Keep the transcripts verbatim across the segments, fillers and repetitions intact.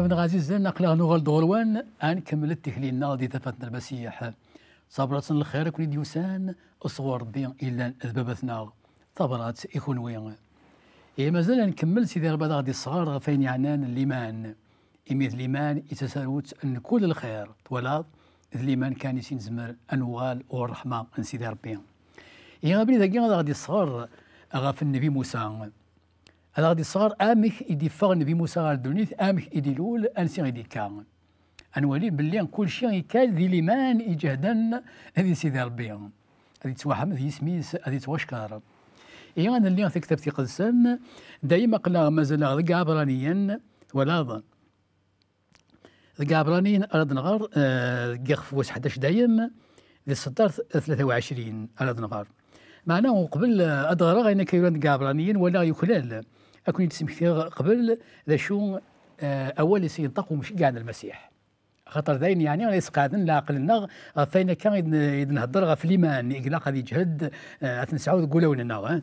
Neɣ ɛzizen, aql-aɣ nuɣal-d ɣur-wen, ad nkemmel tikli-nneɣ di tafat n Lmasiḥ. Tabrat n lxir i ken-id-yusan sɣur Rebbi illan d Baba-tneɣ. Tabrat i kunwi. Ihi mazal ad nkemmel, Sidi Rebbi ad aɣ-d-isɣer ɣef wayen yeɛnan liman. Imi d liman i d tasarut n kul lxir. Twalaḍ? D liman kan i s nezmer ad nuɣal ɣur ṛṛeḥma n Sidi Rebbi. Ihi abrid-agi ad aɣ-d-isɣer ɣef Nnbi Musa. Ad aɣ-d-isɣer amek i d-iffeɣ Nnbi Musa ɣer ddunit, amek i d-ilul, ansi i d-ikka. Ad nwali belli kulci ikal di liman iǧehden di Sidi Rebbi. Ad ittwaḥmed yisem-is, ad ittwackeṛ. Ihi ad nelli ɣef Tektabt Iqedsen, dayem aql-aɣ mazal-aɣ deg Iɛebraniyen, twalaḍ? Deg Iɛebraniyen ara d-nɣer, eh, deg ixef wis ḥdac dayem, di tseddart tlata u ɛecrin ara d-nɣer. Meɛna uqbel, eh, ad d-ɣreɣ ayen akka yuran deg Iɛebraniyen, walaɣ yuklal. Ad ken-id-smektiɣ qbel d acu, eh, awal i s-yenṭeq umceggeɛ n Lmasiḥ. Axaṭer d ayen yeɛni ara yesqeɛden leɛqel-nneɣ ɣef wayen akka i d-, i d-nhedder ɣef liman i ilaq ad yeǧhed, eh, ad t-nesɛu deg wulawen-nneɣ, eh?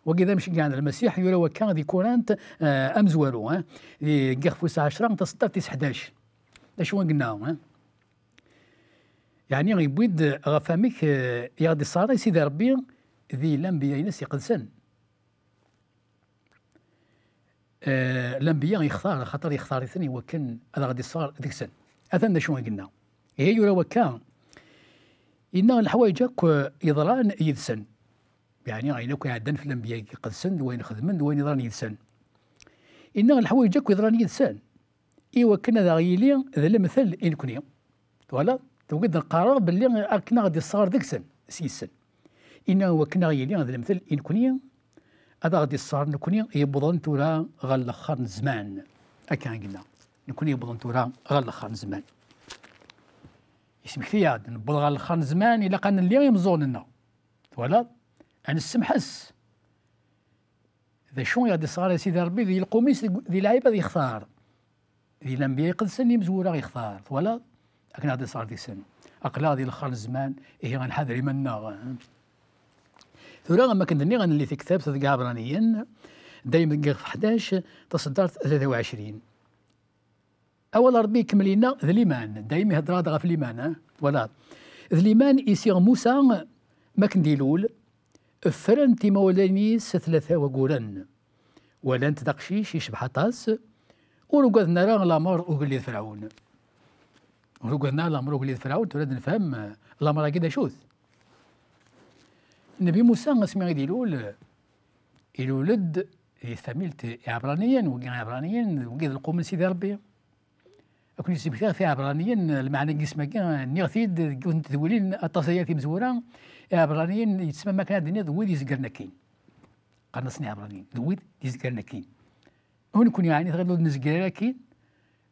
Wagi d amceggeɛ n Lmasiḥ, yura wakka di Kurant, eh, amezwaru, eh? Di, deg ixef wis ɛecra, taseddart tis ḥdac. D acu i yenna, eh? Yeɛni yewwi-d ɣef wamek, eh, i aɣ-d-isɣer Sidi Rebbi di lanbeyya-ines iqedsen. Eh, lanbeyya yextar, axaṭer yextar-iten i wakken ad aɣ-d-isɣer deg-sen. Atan d acu i yenna. Ihi yura wakka, yenna leḥwayeǧ akk, eh, yeḍran yid-sen. Yeɛni ayen akk iɛeddan f lanbeyya iqedsen, d wayen xedmen, d wayen yeḍran yid-sen. Yenna leḥwayeǧ akk yeḍran yid-sen, i wakken ad aɣ-yili d lemtel i nekni. Twalaḍ? Tugi d-neqqareɣ belli akken aɣ-d-isɣer deg-sen, s yis-sen. Inna wakken aɣ-yili d lemtel i nekni, ad aɣ-d-isɣer nekni yewwḍen tura ɣer lexxer n zzman. Akka i yenna. Nekni yewwḍen tura ɣer lexxer n zzman. Ismekti-yaɣ-d, newweḍ ɣer lexxer n zzman, ilaq ad nelli imeẓẓuɣen-nneɣ. Twalaḍ? Ad nessemḥes. D acu i ɣ-d-isɣer Sidi Ṛebbi di lqum-is, deg, di lɛibad yextar, di lanbeyya iqedsen, imezwura yextar, twalaḍ? Akken ɣ-d-isɣer deg-sen. Aql-aɣ di lexxer n zzman, ihi ad nḥader iman-nneɣ. Tura, am akken d-nniɣ, ad nelli tektabt deg Iɛebraniyen, dayem deg ixef ḥdac, taseddart tlata u ɛecrin. Awal Ṛebbi ikemmel yenna, d liman, dayem ihedder-aɣ-d ɣef liman, eh? Twalaḍ? D liman i s-iɣ Musa, mi akken d-ilul, ffrent imawlan-is tlata waguren. Walan-t d aqcic yecbeḥ aṭas, ur ugaden ara lamer ugellid Ferɛun. Ur ugaden ara lamer ugellid Ferɛun, tura ad nefhem, eh, lamer-agi d acu-t. Nnbi Musa, asmi i d-ilul, ilul-d di tfamilt Iɛebraniyen, wigi Iɛebraniyen, wigi d lqum n Sidi Ṛebbi. Ad ken-id-smektiɣ ɣef Iɛebraniyen, lmeɛna n yisem-agi, nniɣ-t-id deg yiwet n tedwilin aṭas aya timezwura, Iɛebraniyen yettsemma, akken ad d-tiniḍ, d wid izegren akkin. Qqaren-asen Iɛebraniyen, d wid izegren akkin. U nekni, yeɛni, tɣileḍ ur nezgir ara akkin?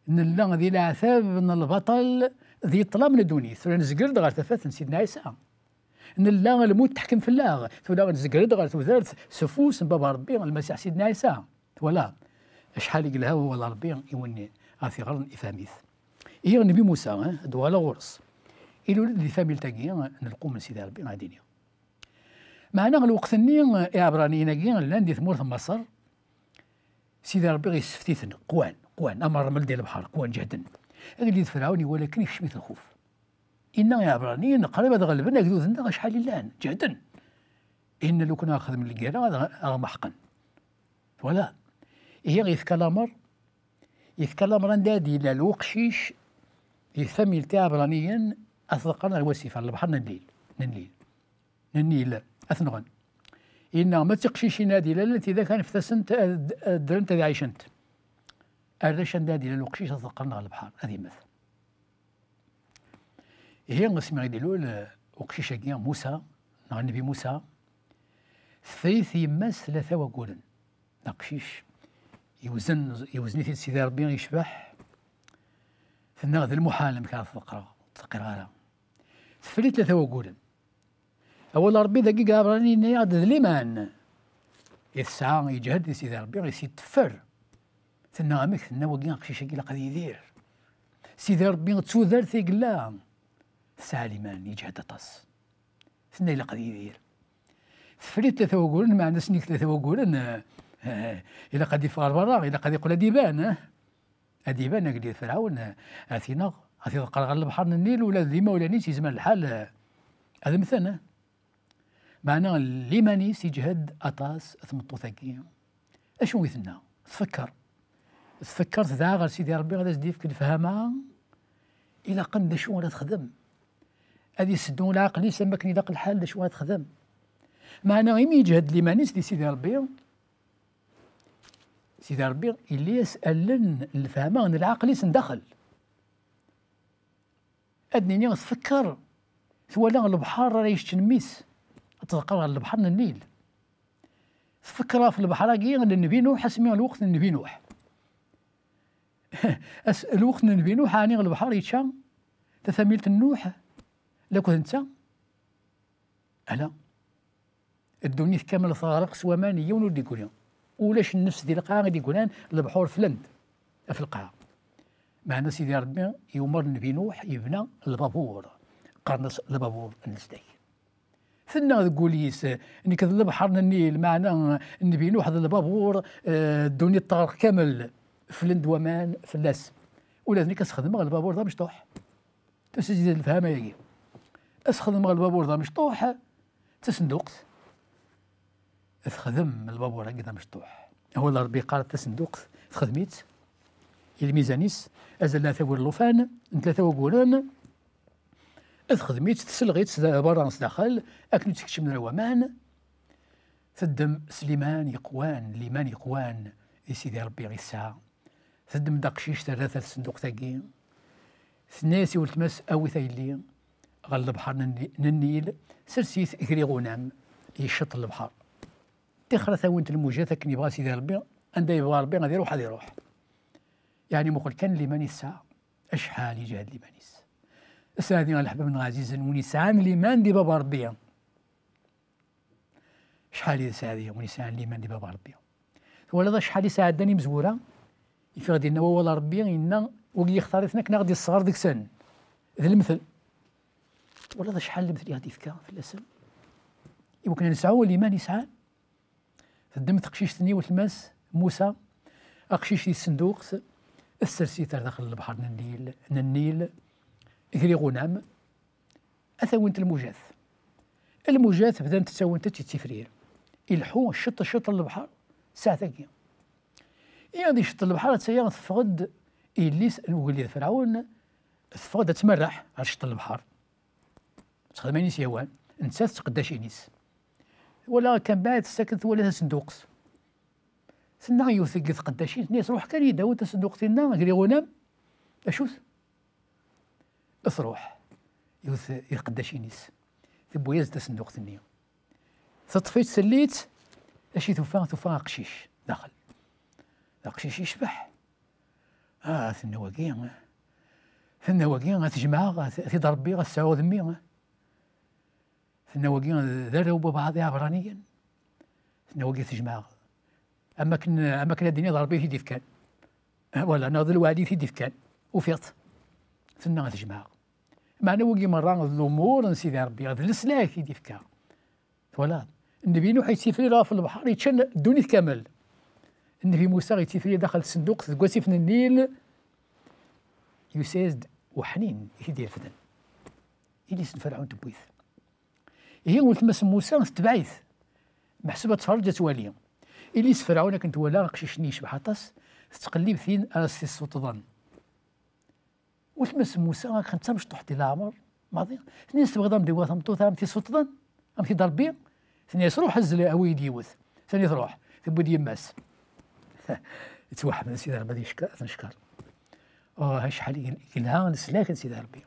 Nella di leɛtab n lbaṭel, di ṭṭlam n ddunit. Tura nezger-d ɣer tafat n Sidna Ɛisa. Nella lmut teḥkem fell-aɣ. Tura nezger-d ɣer tudert s ufus n Baba Ṛebbi, Lmasiḥ Sidna Ɛisa. Twalaḍ? Acḥal i yelha wawal Ṛebbi i win ara t-iɣren, ifhem-it. Ihi Nnbi Musa, eh, ad d-uɣaleɣ ɣur-s. Ilul-d di tamilt-agi n lqum n Sidi Ṛebbi, ad d-iniɣ. Meɛna lweqt-nni, Iɛebraniyen-agi llan di tmurt n Maṣer, Sidi Ṛebbi yessefti-ten, qwan, qwan, am ṛṛmel di lebḥer, qwan, ǧehden. Agellid Ferɛun iwala akken, ikcem-it lxuf. Inna Iɛebraniyen qrib ad ɣelben agdud-nneɣ, acḥal i llan, ǧehden. Inna lukan ad xedmen lgirra, ad aɣ-, ad aɣ-meḥqen. Twalaḍ? Ihi yefka lamer, yefka lamer anda ad d-yilal uqcic di tamilt Iɛebraniyen, ad t-ḍeqqren ar wasif, ar lebḥer n Nnil, n Nnil, n Nnil, ad t-nɣen. Inna ma d tiqcicin ad d-ilalent, tidak anfet-asent ad, ad ddrent ad ɛicent. Arrac anda ad d-yilal uqcic ad t-ḍeqqren ɣer lebḥer, ad immet. Ihi asmi i d-ilul, eh, uqcic-agi, Musa, neɣ Nnbi Musa, teffer-it yemma-s tlata waguren. D aqcic, yewzen, yewzen-it-id Sidi Ṛebbi, yecbeḥ. Tenna d lmuḥal, amek ara t-ḍeqqreɣ, ur t-ḍeqqireɣ ara. Teffer-it tlata waguren. Awal Ṛebbi dagi deg Iɛebraniyen yenna-yaɣ-d d liman i tesɛa, yeǧhed di Sidi Ṛebbi, i s-iteffer. Tenna amek? Tenna wagi aqcic-agi ilaq ad yidir. Sidi Ṛebbi d tudert i yella. Tesɛa liman, yeǧhed aṭas. Tenna ilaq ad yidir. Teffer-it tlata waguren, meɛna ass-nni tlata waguren, eh, eh, ilaq ad iffeɣ ɣer berra, ilaq ad iqqel ad iban, eh? ad d-iban agellid Ferɛun, ad t-ineɣ, ad t-iḍeqqer ɣer lebḥer n Nnil, ula d imawlan-is yezmer lḥal ad mmten. Meɛna liman-is iǧhed aṭas tmeṭṭut-agi. Acu i tenna? Tfekker. Tfekker, tedɛa ɣer Sidi Ṛebbi ad as-d-yefk lefhama ilaqen d acu ara texdem. Ad iseddu leɛqel-is am wakken ilaq lḥal d acu ara texdem. Meɛna imi yeǧhed liman-is di Sidi Ṛebbi, Sidi Ṛebbi yelli-as allen n lefhama n leɛqel-is n daxel. Ad nini tfekker, twala lebḥer ara yeččen mmi-s, ad tḍeqqer ɣer lebḥer n Nnil. Tfekker ɣef lebḥer-agi n Nnbi Nuḥ, asmi lweqt n Nnbi Nuḥ. As-, lweqt n Nnbi Nuḥ, ɛni lebḥer yečča tatamilt n Nuḥ lakk d netta? Ala. Ddunit kamel teɣreq s waman, yiwen ur d-iggri. Ulac nnefs di lqaɛa i d-iggran, lebḥur flan-d ɣef lqaɛa. Meɛna Sidi Ṛebbi yumeṛ Nnbi Nuḥ yebna lbabur, qqaren-as lbabur n leslak. Tenna deg wul-is, nekk d lebḥer n Nnil, meɛna Nnbi Nuḥ d lbabur, eh, ddunit teɣreq kamel, flan-d waman fell-as. Ula d nekk ad s-xedmeɣ lbabur d amecṭuḥ. Tusizit lefhama-agi. Ad s-xedmeɣ lbabur d amecṭuḥ, d tasenduqt. Texdem lbabur-agi d amecṭuḥ. Awal Ṛebbi yeqqar tasenduqt, texdem-itt i lmizan-is, azal n tlata wur llufan, n tlata wagguren, texdem-itt, tesleɣ-itt s da-, berra s daxel, akken ur d-keččmen ara waman. Teddem s liman yeqwan, liman yeqwan i Sidi Ṛebbi i tesɛa. Teddem-d aqcic, terra-t ar tsenduqt-agi. Tenna-yas i weltma-s, awi-t a yelli ɣer lebḥer n Nni-, n Nnil, sers-it gar iɣunam, yecceṭ lebḥer. Tixer ad t-awint lmujat akken yebɣa Sidi Ṛebbi, anda yebɣa Ṛebbi ad iṛuḥ, ad iṛuḥ. Yeɛni muqel kan liman i tesɛa, acḥal yeǧhed liman-is. Sɛadi a leḥbab-nneɣ ɛzizen, win yesɛan liman di baba Ṛebbi. Acḥal i d sɛadi win yesɛan liman di baba Ṛebbi. Twalaḍ acḥal i sɛeddan imezwura? Ifiɣ dinna wawal Ṛebbi, inna, wagi yextar-iten akken a ɣ-d-yesɣer deg-sen. D lemtel. Twalaḍ acḥal lemtel i ɣ-d-yefka fell-asen? Iwakken ad nesɛu liman yesɛan. Teddem teqcict-nni weltma-s, Musa, aqcic di tsenduqt, tessers-it ar daxel n lebḥer n Nnil, n Nnil, gar iɣunam, ad t-awint lmujat. Lmujat bdant ttawint-tt i ttifrir. Ileḥḥu ciṭ ciṭ n lebḥer, ssaɛt-agi. I ad iceṭ lebḥer, atta-ya teffeɣ-d yelli-s n ugellid Ferɛun, teffeɣ-d ad tmerreḥ ɣer ciṭ n lebḥer. Texdem ayen i s-yehwan, nettat d tqeddacin-is. Twala kan mbaɛd, tessakel twala tasenduqt. Tenna yiwet deg tqeddacin, tenna-yas, "Ruḥ kan yid-awen tasenduqt-inna, gar iɣunam." Acu-t? Truḥ yiwet i tqeddacin-is, tewwi-yas-d tasenduqt-nni. Teṭṭef-itt, telli-tt, acu i tufa? Tufa aqcic daxel. D aqcic yecbeḥ. Ah, tenna wagi, tenna wagi, ad t-jemɛeɣ, ad t-, ad t-id-rebbiɣ, ad t-sɛuɣ d mmi. Tenna wagi, d arraw n baba d iɛebṛaniyen. Tenna wagi, ad t-jemɛeɣ. Am akken, am akken ad d-tiniḍ d Ṛebbi i t-id-ifkan. Ah, wala, neɣ d lweɛd i t-id-ifkan. Ufiɣ-t. Tenna, ad t-jemɛeɣ. Meɛna wagi merra d lumuṛ n Sidi Ṛebbi, d leslak i d-ifka. Twalaḍ? Nnbi Nuḥ yettifrir ɣef lebḥer, yeččan ddunit kamel. Nnbi Musa yettifrir daxel tsenduqt deg wasif n Nnil, yusa-yas-d weḥnin i t-id-irefden. Yelli-s n Ferɛun tewwi-t. Ihi weltma-s n Musa tetbeɛ-it. Meḥsub ad tferreǧ ad twali. Yelli-s n Ferɛun akken twala aqcic-nni yecbeḥ aṭas, tettqellib tin ara s-t-issuṭṭḍen. Weltma-s n Musa, akken d tamecṭuḥt di leɛmer, maḍi. Tenna-yas, "Tebɣiḍ ad m-d-awiɣ tameṭṭut, ad m-t-issuṭṭḍen, ad m-t-id-rebbi?" Tenna-yas, "Ruḥ, azzel, awi-yi-d yiwet." Sani truḥ, tewwi-d yemma-s. Yettwaḥmed Sidi Ṛebbi ad yeckeṛ, ad t-neckeṛ. Oh, acḥal i yel-, yelha leslak n Sidi Ṛebbi.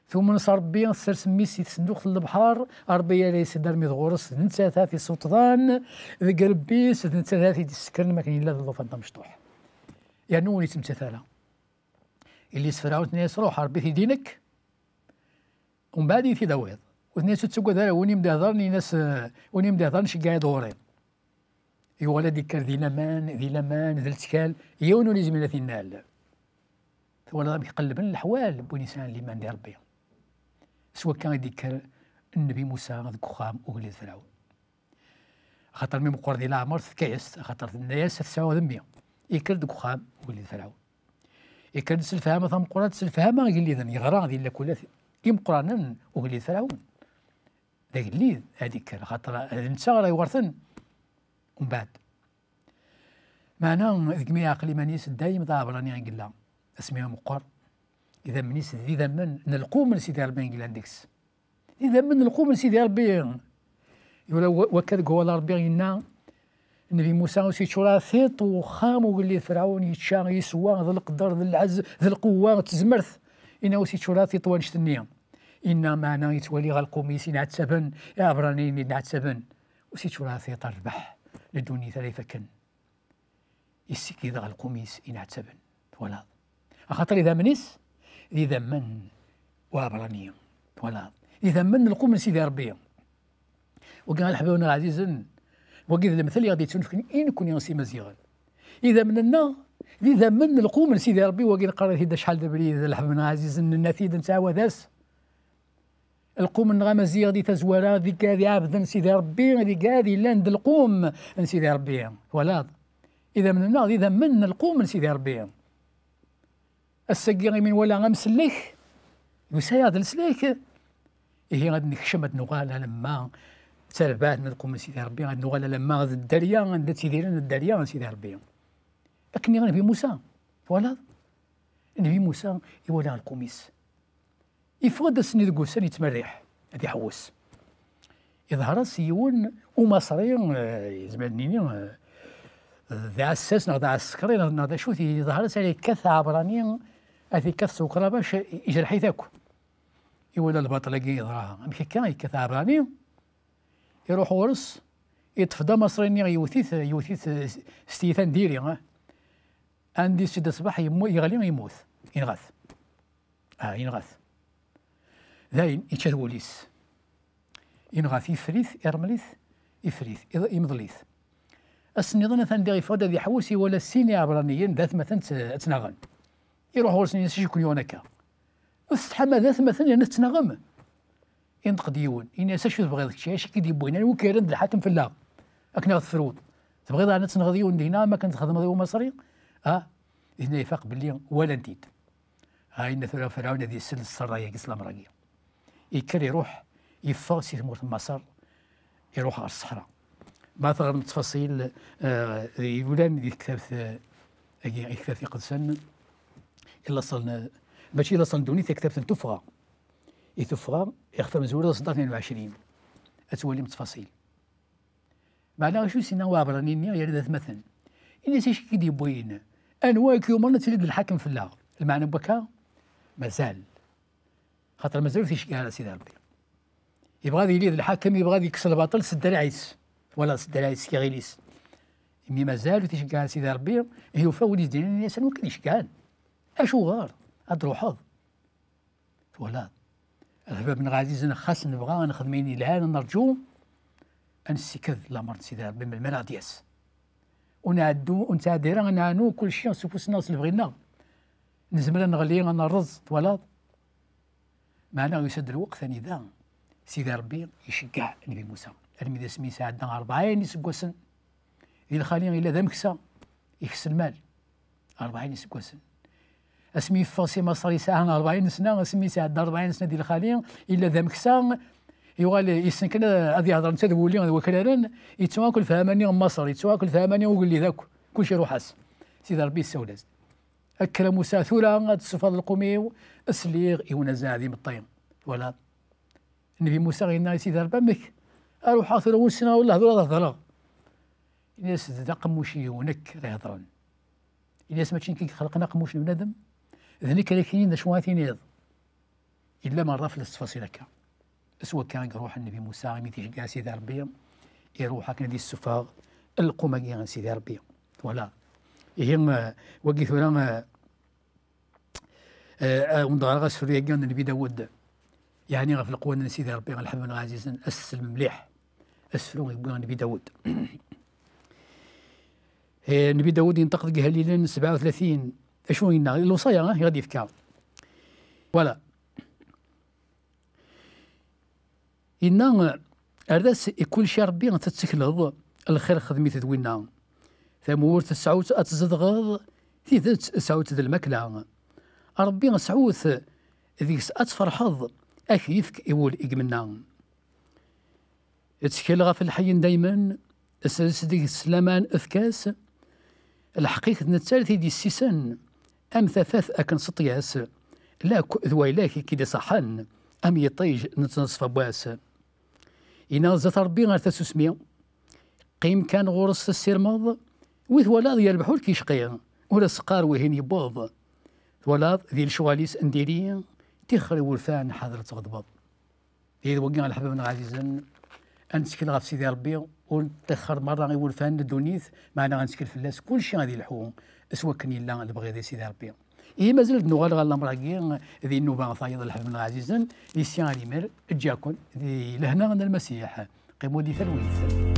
Tumen s Ṛebbi, tessers mmi-s i tsenduqt n lebḥer, Ṛebbi yerra-yas-d armi d ɣur-s, d nettat ara t-issuṭṭḍen deg irebbi-s, d nettat ara t-id-issekren, am akken yella d llufan d amecṭuḥ. Yernu ur yettmettat ara. Yelli-s n Ferɛun tenna-yas, "Ruḥ, Ṛebbi t-id i nekk, umbeɛd i t-id-awiḍ." U tenna-yas, "Ur ttaggad ara, win i m-d-iheḍren, in-as, eh, win i m-d-iheḍren, ceggeɛ-it ɣur-i." Yuɣal ad d-ikker di laman, di laman, d lettkal, yiwen ur yezmir ad t-innal. Twalaḍ amek qellben leḥwal n win yesɛan liman di Ṛebbi. S wakka i d-ikker Nnbi Musa deg uxxam ugellid Ferɛun. Axaṭer mi meqqer di leɛmer tefka-yas-t, axaṭer tenna-yas, "Ad t-sɛuɣ d mmi." Yekker-d deg uxxam ugellid Ferɛun. Yekker-d s lefhama tameqqrant, s lefhama igelliden, yeɣra di llakulat imeqqranen ugellid Ferɛun. D agellid ad ikker, axaṭer d netta ara iwerten umbeɛd. Meɛna degmi yeɛqel iman-is, dayem d aɛebrani i yella, asmi ameqqer, idammen-is d idammen n lqum n Sidi Ṛebbi i yellan deg-s. D idammen n lqum n Sidi Ṛebbi. Yura wa-, wakka deg wawal n Ṛebbi yenna, Nnbi Musa ur s-yeččur ara tiṭ uxxam ugellid Ferɛun, yečča, yeswa, d leqder, d lɛezz, d lqewwa, d tezmert. Inna ur s-yeččur ara tiṭ wannect-nni. Inna meɛna yettwali ɣer lqum-is inɛettaben, iɛebraniyen inɛettaben. Ur s-yeččur ara tiṭ rrbeḥ n ddunit ara ifakken. Yessikid ɣer lqum-is inɛettaben. Twalaḍ? Axaṭer idammen-is d idammen uɛebrani. Twalaḍ? D idammen n lqum n Sidi Ṛebbi. Wagi a leḥbab-nneɣ ɛzizen, wagi d lemtel i ɣ-d-yettunefken i nekkni s Imaziɣen. Idammen-nneɣ d idammen n lqum n Sidi Ṛebbi, wagi neqqar-it-id acḥal d abrid, a leḥbab-nneɣ ɛzizen, nenna-t-id, nettɛawad-as. Lqum-nneɣ amaziɣ di tazwara, d igad iɛebden Sidi Ṛebbi, d igad yellan d lqum n Sidi Ṛebbi. Twalaḍ? Idammen-nneɣ d idammen n lqum n Sidi Ṛebbi. Ass-agi imi nwala amsellek, yusa-yaɣ-d leslak, ihi ad nekcem, ad nuɣal alamma d tarbaɛt n lqum n Sidi Ṛebbi, ad nuɣal alamma d dderya, anda ttidiren dderya n Sidi Ṛebbi. Akken i Nnbi Musa, twalaḍ? Nnbi Musa iwala lqum-is. Yeffeɣ-d ass-nni deg wussan yettmerriḥ, ad iḥewwes. Iḍher-as yiwen umaṣri, eh, yezmer ad nini, eh, d aɛessas neɣ d aɛsekri neɣ, neɣ d acu-t, iḍher-as ara yekkat aɛebrani, ad t-yekkat s ukrabac, ijreḥ-it akk. Iwala lbaṭel-agi yeḍra, amek akka yekkat aɛebrani? Iruḥ ɣur-s, yeṭṭef-d amaṣri-nni, yewwet-it, yewwet-it s, s tiyita n diri, eh? Anda yessid ṣṣbeḥ, yemmu-, yeɣli, yemmut, yenɣa-t. Ah, yenɣa-t. Dayen, yečča-t wul-is. Yenɣa-t, yeffer-it, irmel-it, yeffer-it, iḍ-, yemḍel-it. Ass-nniḍen atan diɣ yeffeɣ-d ad iḥewwes, iwala sin iɛebraniyen d atmaten tt-, ttnaɣen. Iruḥ ɣur-sen, yenna-as: "Acu ken-yuɣen akka? Ur tsetḥam ara d atmaten yerna tettnaɣem?" Inṭeq-d yiwen, yenna-as: "Acu tebɣiḍ kečč? Acu i k-id-yewwin? Anwa i k-yerran d lḥakem fell-aɣ? Akken ad ɣ-tefruḍ? Tebɣiḍ ɛni ad tenɣeḍ yiwen dinna am akken txedmeḍ i umaṣri?" Ah, dinna ifaq belli walan-t-id. Ha yenna tura Ferɛun ad isel s ṛṛay-agi, s lamer-agi. Yekker iruḥ, yeffeɣ si tmurt n Maṣer, iruḥ ɣer ṣṣeḥra. Ma teɣrem ttfaṣil, eh, yulan di tektabt, eh, agi, i tektabt iqedsen, i laṣel n, mačči i laṣel n ddunit, i tektabt n tuffɣa. I tuffɣa, ixef amezwaru d aṣeddar tnin u ɛecrin. Ad twalim ttfaṣil. Meɛna acu i s-yenna uɛebrani-nni yerna d atmaten? Ini-as: "Acu i k-id-yewwin? Anwa i k-yumren ad tiliḍ d lḥakem fell-aɣ?" Lmeɛna n wakka, mazal. Xaṭer mazal ur t-iceggeɛ ara Sidi Ṛebbi. Yebɣa ad yili d lḥakem, yebɣa ad yekkes lbaṭel s ddreɛ-is. Twalaḍ, s ddreɛ-is, s yiɣil-is. Imi mazal ur t-iceggeɛ ara Sidi Ṛebbi, yufa win i s-d-yennan, ini-as: "Anwa i k-id-iceggɛen? Acuɣer ad d-truḥeḍ?" Twalaḍ? A leḥbab-nneɣ ɛzizen, xas nebɣa ad nexdem ayen yelhan, ad nerǧu, ad nessiked lamer n Sidi Ṛebbi melmi ara ɣ-d-yas. Ur nɛeddu, ur nettɛeddi ara ad neɛnu kulci s ufus-nneɣ, s lebɣi-nneɣ. Nezmer ad neɣli, ad nerreẓ, twalaḍ? Meɛna yusa-d lweqt anida Sidi Ṛebbi iceggeɛ Nnbi Musa. Armi d asmi yesɛedda rebɛin iseggasen, di lxali yella d ameksa, ikess lmal. Rebɛin iseggasen. Asmi yeffeɣ si Maṣer yesɛa rebɛin sna, asmi yesɛedda rebɛin sna di lxali, yella d ameksa, yuɣal yessen kan ad yehder netta d wulli d wakraren, yettu akk lefhama-nni n Maṣer, yettu akk lefhama-nni ugellid akk, kullec iruḥ-as. Sidi Ṛebbi yessawel-as-d: "Kker a Musa, tura ad tessufɣeḍ lqum-iw, sliɣ i unazaɛ d imeṭṭi." Twalaḍ? Nnbi Musa yenna i Sidi Ṛebbi: "Amek? Ad ruḥeɣ tura, ur ssineɣ ula lehdur ad hedreɣ." Ini-as: "D aqemmuc-iw nekk ara ihedren." Ini-as: "Mačči nekk i ixelqen aqemmuc n bnadem? D nekk ara k-yinin d acu ara tiniḍ." Yella merra fell-as ttfaṣil akka. S wakka i iruḥ Nnbi Musa, imi t-iceggeɛ Sidi Ṛebbi, iruḥ akken ad yessufeɣ lqum-agi n Sidi Ṛebbi. Twalaḍ? Ihi, eh, wagi tura, eh, Eh, awen-d-ɣreɣ asefru-agi n Nnbi Dawed, yeɛni ɣef leqwanen n Sidi Ṛebbi, a leḥbab-nneɣ ɛzizen, ad s-teslem mliḥ. Asefru i yewwi Nnbi Dawed. Eh, Nnbi Dawed yenṭeq deg Ihellilen sebɛa u tlatin. Acu yenna? Lewṣaya, eh, i ɣ-d-yefka. Voilà. Yenna: "Err-as i kulci a Ṛebbi tettekleḍ, lxir xdem-it d winna. Tamurt sɛut ad tzedɣeḍ, tidet sɛut d lmakla. Ṛebbi sɛut deg-s ad tferḥeḍ, ad k-yefk i wul i imenna. Ttkel ɣef lḥeyyen daymen, sres deg-s laman, efk-as. Lḥeqq-ik d netta i t-id-yessisen, am tafat akken seṭṭyas, lakk d waylak i k-id-iṣaḥen, am yiṭij n tneṣfa n wass. Yenna zdat Ṛebbi ar tasusmi, qqim kan ɣur-s tessirmeḍ, wi twalaḍ yerbeḥ ur k-yecqi, ur as-qqar wihin yewweḍ. Twalaḍ di lecɣal-is n diri, tixer iwulfan ḥader ad tɣeḍbeḍ. Di wagi a leḥbab-nneɣ ɛzizen, ad nettkel ɣef Sidi Ṛebbi, ur neṭṭixer merra iwulfan n ddunit, meɛna ad nettkel fell-as, kulci ad yelḥu s wakken yella lebɣi di Sidi Ṛebbi. Ihi mazal ad nuɣal ɣer lamer-agi di nnuba tayeḍ a leḥbab-nneɣ ɛzizen, di sya ar imir, ǧǧiɣ-ken di lehna n Lmasiḥ, qqimu di talwit.